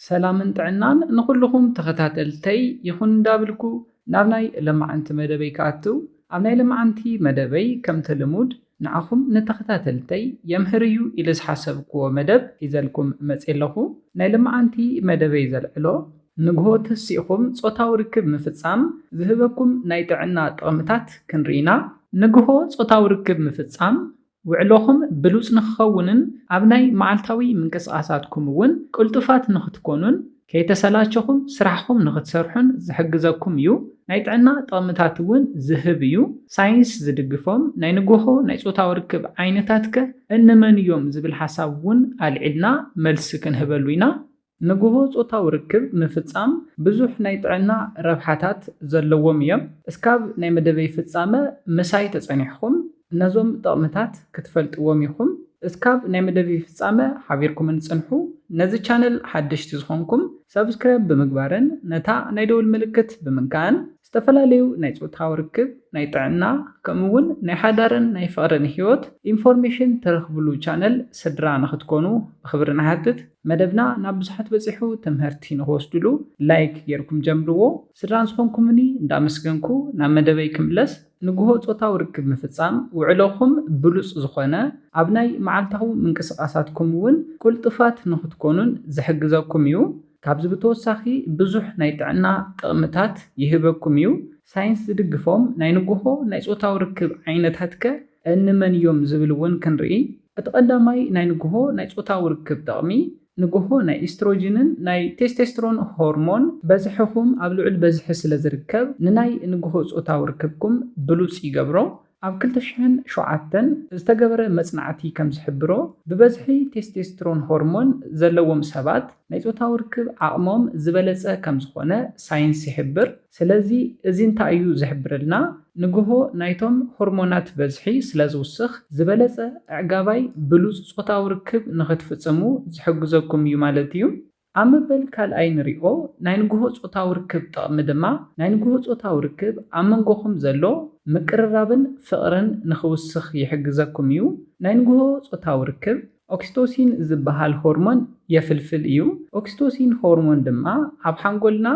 ሰላምን ጥዕናን ንኹልኹም ተኸታተልተይ ይኹን እንዳብልኩ ናብ ናይ ለማዓንቲ መደበይ ክኣትው። ኣብ ናይ ለማዓንቲ መደበይ ከምቲ ልሙድ ንዓኹም ንተኸታተልተይ የምህር እዩ ኢለ ዝሓሰብክዎ መደብ ሒዘልኩም መፅየ ኣለኹ። ናይ ለማዓንቲ መደበይ ዘልዕሎ ንግሆ ተሲእኹም ጾታዊ ርክብ ምፍጻም ዝህበኩም ናይ ጥዕና ጥቕምታት ክንርኢና። ንግሆ ጾታዊ ርክብ ምፍጻም ውዕሎኹም ብሉጽ ንኽኸውንን ኣብ ናይ መዓልታዊ ምንቅስቓሳትኩም እውን ቅልጡፋት ንኽትኮኑን ከይተሰላቸኹም ስራሕኹም ንኽትሰርሑን ዝሕግዘኩም እዩ። ናይ ጥዕና ጥቕምታት እውን ዝህብ እዩ። ሳይንስ ዝድግፎም ናይ ንግሆ ናይ ጾታዊ ርክብ ዓይነታትከ እንመን እዮም ዝብል ሓሳብ እውን ኣልዒልና መልሲ ክንህበሉ ኢና። ንግሆ ጾታዊ ርክብ ምፍጻም ብዙሕ ናይ ጥዕና ረብሓታት ዘለዎም እዮም። እስካብ ናይ መደበይ ፍጻመ ምሳይ ተጸኒሕኹም ነዞም ጥቕምታት ክትፈልጥዎም ኢኹም። እስካብ ናይ መደበይ ፍጻመ ሓቢርኩምን ጽንሑ። ነዚ ቻነል ሓደሽቲ ዝኾንኩም ሰብስክራይብ ብምግባርን ነታ ናይ ደውል ምልክት ብምንካእን ዝተፈላለዩ ናይ ጾታዊ ርክብ፣ ናይ ጥዕና፣ ከምኡ እውን ናይ ሓዳርን ናይ ፍቕርን ህይወት ኢንፎርሜሽን ትረኽብሉ ቻነል ስድራ ንኽትኮኑ ብኽብሪ ንሓትት። መደብና ናብ ብዙሓት በጺሑ ትምህርቲ ንኽወስድሉ ላይክ ጌርኩም ጀምርዎ። ስድራ ዝኾንኩምኒ እንዳመስገንኩ ናብ መደበይ ክምለስ። ንግሆ ጾታዊ ርክብ ምፍጻም ውዕሎኹም ብሉጽ ዝኾነ ኣብ ናይ መዓልታዊ ምንቅስቓሳትኩም እውን ቅልጡፋት ንኽትኮኑን ዝሕግዘኩም እዩ። ካብዚ ብተወሳኺ ብዙሕ ናይ ጥዕና ጥቕምታት ይህበኩም እዩ። ሳይንስ ዝድግፎም ናይ ንግሆ ናይ ጾታዊ ርክብ ዓይነታትከ እንመን እዮም ዝብል እውን ክንርኢ። እቲ ቀዳማይ ናይ ንግሆ ናይ ጾታዊ ርክብ ጥቕሚ ንግሆ ናይ ኢስትሮጅንን ናይ ቴስቴስትሮን ሆርሞን በዝሕኹም ኣብ ልዑል በዝሒ ስለ ዝርከብ ንናይ ንግሆ ጾታዊ ርክብኩም ብሉጽ ይገብሮ። ኣብ ክልተ ሽሕን ሸውዓተን ዝተገበረ መጽናዕቲ ከም ዝሕብሮ ብበዝሒ ቴስቴስትሮን ሆርሞን ዘለዎም ሰባት ናይ ጾታዊ ርክብ ዓቕሞም ዝበለጸ ከም ዝኾነ ሳይንስ ይሕብር። ስለዚ እዚ እንታይ እዩ ዝሕብረልና? ንግሆ ናይቶም ሆርሞናት በዝሒ ስለ ዝውስኽ ዝበለጸ ኣዕጋባይ ብሉጽ ጾታዊ ርክብ ንኽትፍጽሙ ዝሕግዘኩም እዩ ማለት እዩ። ኣብ መበል ካልኣይ ንሪኦ ናይ ንግሆ ጾታዊ ርክብ ጥቕሚ ድማ ናይ ንግሆ ጾታዊ ርክብ ኣብ መንጎኹም ዘሎ ምቅርራብን ፍቕርን ንኽውስኽ ይሕግዘኩም እዩ። ናይ ንግሆ ጾታዊ ርክብ ኦክሲቶሲን ዝበሃል ሆርሞን የፍልፍል እዩ። ኦክሲቶሲን ሆርሞን ድማ ኣብ ሓንጎልና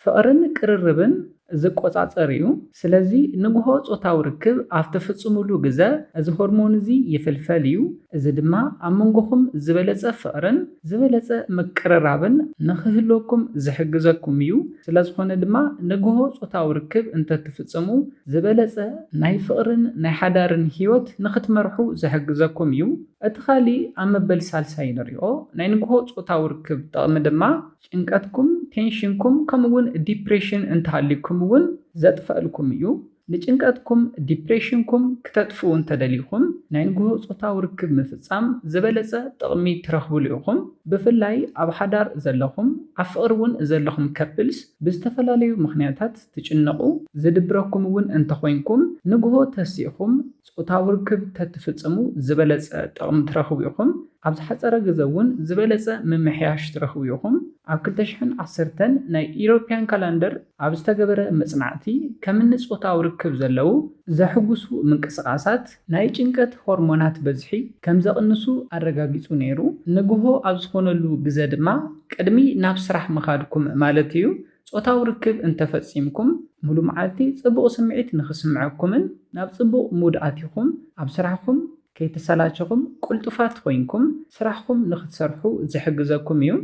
ፍቕርን ቅርርብን ዝቆጻጸር እዩ። ስለዚ ንግሆ ጾታዊ ርክብ ኣብ ትፍጽሙሉ ግዘ እዚ ሆርሞን እዚ ይፍልፈል እዩ። እዚ ድማ ኣብ መንጎኹም ዝበለጸ ፍቕርን ዝበለጸ ምቅርራብን ንኽህልወኩም ዝሕግዘኩም እዩ። ስለ ዝኾነ ድማ ንግሆ ጾታዊ ርክብ እንተትፍጽሙ ዝበለጸ ናይ ፍቕርን ናይ ሓዳርን ህይወት ንኽትመርሑ ዝሕግዘኩም እዩ። እቲ ካሊእ ኣብ መበል ሳልሳይ ንሪኦ ናይ ንግሆ ጾታዊ ርክብ ጥቕሚ ድማ ጭንቀትኩም፣ ቴንሽንኩም ከምኡ እውን ዲፕሬሽን እንተሃልዩኩም እውን ዘጥፈእልኩም እዩ። ንጭንቀትኩም፣ ዲፕሬሽንኩም ክተጥፍኡ እንተደሊኹም ናይ ንግሆ ጾታዊ ርክብ ምፍጻም ዝበለጸ ጥቕሚ ትረኽብሉ ኢኹም። ብፍላይ ኣብ ሓዳር ዘለኹም፣ ኣብ ፍቕሪ እውን ዘለኹም ከፕልስ ብዝተፈላለዩ ምኽንያታት ትጭነቑ፣ ዝድብረኩም እውን እንተኾይንኩም ንግሆ ተሲእኹም ጾታዊ ርክብ ተትፍጽሙ ዝበለጸ ጥቕሚ ትረኽቡ ኢኹም። ኣብ ዝሓጸረ ግዘ እውን ዝበለጸ ምምሕያሽ ትረኽቡ ኢኹም። ኣብ ክልተ ሽሕን ዓሰርተን ናይ ኢሮፕያን ካላንደር ኣብ ዝተገበረ መጽናዕቲ ከምኒ ጾታዊ ርክብ ዘለዉ ዘሕጉሱ ምንቅስቓሳት ናይ ጭንቀት ሆርሞናት በዝሒ ከም ዘቕንሱ ኣረጋጊጹ ነይሩ። ንግሆ ኣብ ዝኾነሉ ግዘ ድማ ቅድሚ ናብ ስራሕ ምኻድኩም ማለት እዩ ጾታዊ ርክብ እንተፈጺምኩም ሙሉ መዓልቲ ጽቡቕ ስምዒት ንኽስምዐኩምን ናብ ጽቡቕ ሙድ ኣቲኹም ኣብ ስራሕኩም ከይተሰላቸኹም ቅልጡፋት ኮይንኩም ስራሕኩም ንኽትሰርሑ ዝሕግዘኩም እዩ።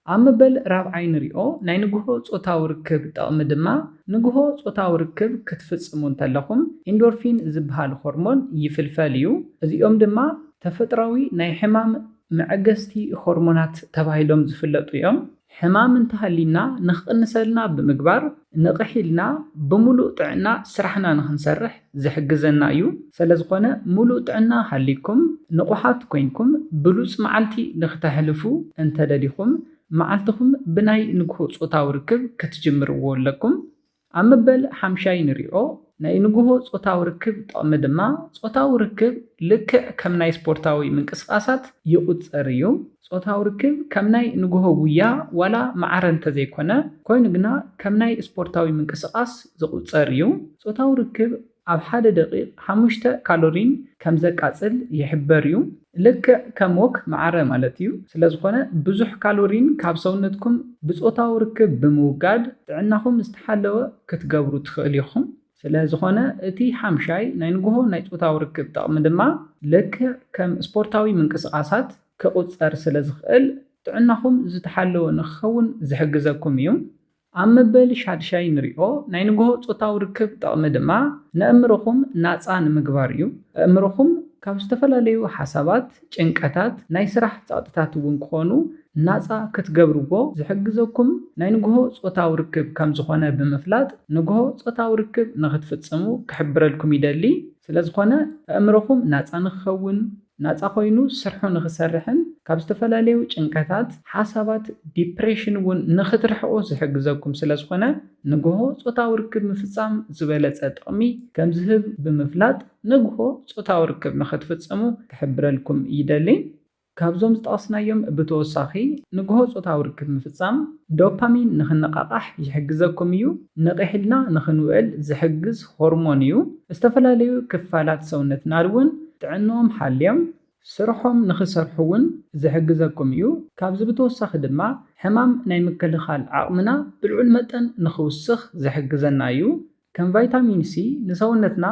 ኣብ መበል ራብዓይ ንሪኦ ናይ ንግሆ ጾታዊ ርክብ ጥቕሚ ድማ ንግሆ ጾታዊ ርክብ ክትፍጽሙ እንተለኹም ኢንዶርፊን ዝበሃል ሆርሞን ይፍልፈል እዩ። እዚኦም ድማ ተፈጥራዊ ናይ ሕማም መዐገስቲ ሆርሞናት ተባሂሎም ዝፍለጡ እዮም። ሕማም እንተሃሊና ንኽቕንሰልና ብምግባር ንቕሕ ኢልና ብምሉእ ጥዕና ስራሕና ንኽንሰርሕ ዝሕግዘና እዩ። ስለዝኾነ ሙሉእ ጥዕና ሃሊኩም ንቑሓት ኮይንኩም ብሉጽ መዓልቲ ንኽተሕልፉ እንተደሊኹም መዓልትኹም ብናይ ንግሆ ጾታዊ ርክብ ክትጅምርዎ ኣለኩም። ኣብ መበል ሓምሻይ ንሪኦ ናይ ንግሆ ጾታዊ ርክብ ጥቕሚ ድማ ጾታዊ ርክብ ልክዕ ከም ናይ ስፖርታዊ ምንቅስቓሳት ይቑጸር እዩ። ጾታዊ ርክብ ከም ናይ ንግሆ ጉያ ዋላ ማዕረ እንተዘይኮነ ኮይኑ ግና ከም ናይ ስፖርታዊ ምንቅስቓስ ዝቑጸር እዩ። ጾታዊ ርክብ ኣብ ሓደ ደቂቕ ሓሙሽተ ካሎሪን ከም ዘቃጽል ይሕበር እዩ። ልክዕ ከም ወክ መዓረ ማለት እዩ። ስለዝኾነ ብዙሕ ካሎሪን ካብ ሰውነትኩም ብጾታዊ ርክብ ብምውጋድ ጥዕናኹም ዝተሓለወ ክትገብሩ ትኽእል ኢኹም። ስለዝኾነ እቲ ሓምሻይ ናይ ንግሆ ናይ ጾታዊ ርክብ ጠቕሚ ድማ ልክዕ ከም ስፖርታዊ ምንቅስቓሳት ክቑጸር ስለ ዝኽእል ጥዕናኹም ዝተሓለወ ንክኸውን ዝሕግዘኩም እዩ። ኣብ መበል ሻድሻይ ንሪኦ ናይ ንግሆ ጾታዊ ርክብ ጠቕሚ ድማ ንእምሮኹም ናጻ ንምግባር እዩ። ኣእምሮኹም ካብ ዝተፈላለዩ ሓሳባት፣ ጭንቀታት፣ ናይ ስራሕ ጸቕጥታት እውን ክኾኑ ናጻ ክትገብርዎ ዝሕግዘኩም ናይ ንግሆ ጾታዊ ርክብ ከም ዝኾነ ብምፍላጥ ንግሆ ጾታዊ ርክብ ንክትፍጽሙ ክሕብረልኩም ይደሊ። ስለዝኾነ ኣእምሮኹም ናጻ ንክኸውን ናጻ ኮይኑ ስርሑ ንክሰርሕን ካብ ዝተፈላለዩ ጭንቀታት፣ ሓሳባት፣ ዲፕሬሽን እውን ንክትርሕቁ ዝሕግዘኩም ስለዝኾነ ንግሆ ጾታዊ ርክብ ምፍጻም ዝበለጸ ጥቕሚ ከም ዝህብ ብምፍላጥ ንግሆ ጾታዊ ርክብ ንክትፍጽሙ ክሕብረልኩም ይደሊ። ካብዞም ዝጠቐስናዮም ብተወሳኺ ንግሆ ጾታዊ ርክብ ምፍጻም ዶፓሚን ንክንቃቃሕ ይሕግዘኩም እዩ። ነቒሕልና ንክንውዕል ዝሕግዝ ሆርሞን እዩ። ዝተፈላለዩ ክፋላት ሰውነትና እውን ጥዕንኦም ሓልዮም ስርሖም ንክሰርሑ እውን ዝሕግዘኩም እዩ። ካብዚ ብተወሳኺ ድማ ሕማም ናይ ምክልኻል ዓቕምና ብልዑል መጠን ንክውስኽ ዝሕግዘና እዩ። ከም ቫይታሚን ሲ ንሰውነትና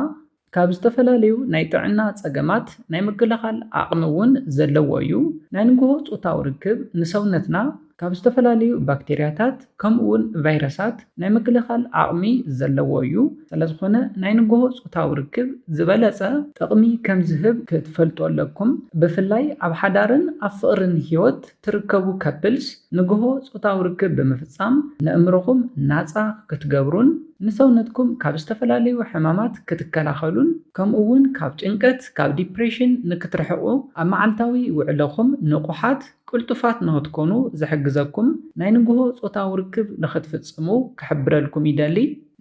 ካብ ዝተፈላለዩ ናይ ጥዕና ጸገማት ናይ ምክልኻል ዓቕሚ እውን ዘለዎ እዩ። ናይ ንግሆ ጾታዊ ርክብ ንሰውነትና ካብ ዝተፈላለዩ ባክቴርያታት ከምኡ እውን ቫይረሳት ናይ ምክልኻል ዓቕሚ ዘለዎ እዩ። ስለዝኾነ ናይ ንግሆ ጾታዊ ርክብ ዝበለጸ ጥቕሚ ከም ዝህብ ክትፈልጡ ኣለኩም። ብፍላይ ኣብ ሓዳርን ኣብ ፍቕርን ህይወት ትርከቡ ከፕልስ ንግሆ ጾታዊ ርክብ ብምፍጻም ንእምሮኹም ናጻ ክትገብሩን ንሰውነትኩም ካብ ዝተፈላለዩ ሕማማት ክትከላኸሉን ከምኡ እውን ካብ ጭንቀት፣ ካብ ዲፕሬሽን ንክትርሕቁ ኣብ መዓልታዊ ውዕሎኹም ንቑሓት ቅልጡፋት ንክትኮኑ ዝሕግዘኩም ናይ ንግሆ ጾታዊ ርክብ ንክትፍጽሙ ክሕብረልኩም ይደሊ።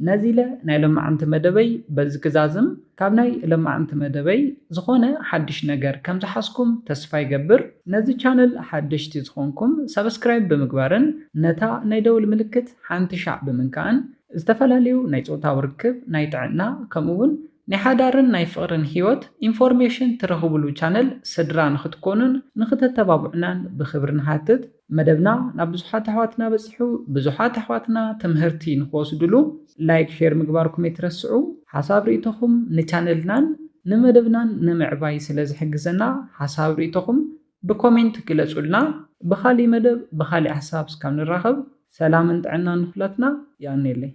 ነዚ ኢለ ናይ ሎማዓንቲ መደበይ በዚ ክዛዝም። ካብ ናይ ሎማዓንቲ መደበይ ዝኾነ ሓድሽ ነገር ከም ዝሓዝኩም ተስፋ ይገብር። ነዚ ቻነል ሓደሽቲ ዝኾንኩም ሳብስክራይብ ብምግባርን ነታ ናይ ደውል ምልክት ሓንቲ ሻዕ ብምንካእን ዝተፈላለዩ ናይ ጾታዊ ርክብ፣ ናይ ጥዕና ከምኡ እውን ናይ ሓዳርን ናይ ፍቕርን ህይወት ኢንፎርሜሽን ትረኽብሉ ቻነል ስድራ ንክትኮኑን ንክተተባብዑናን ብክብሪ ንሓትት። መደብና ናብ ብዙሓት ኣሕዋትና በጺሑ ብዙሓት ኣሕዋትና ትምህርቲ ንክወስድሉ ላይክ ሼር ምግባርኩም ኣይትረስዑ። ሓሳብ ርእይቶኹም ንቻነልናን ንመደብናን ንምዕባይ ስለ ዝሕግዘና ሓሳብ ርእይቶኹም ብኮሜንት ግለጹልና። ብኻሊእ መደብ ብኻሊእ ሓሳብ እስካብ ንራኸብ ሰላምን ጥዕናን ንኹላትና። የቐንየለይ።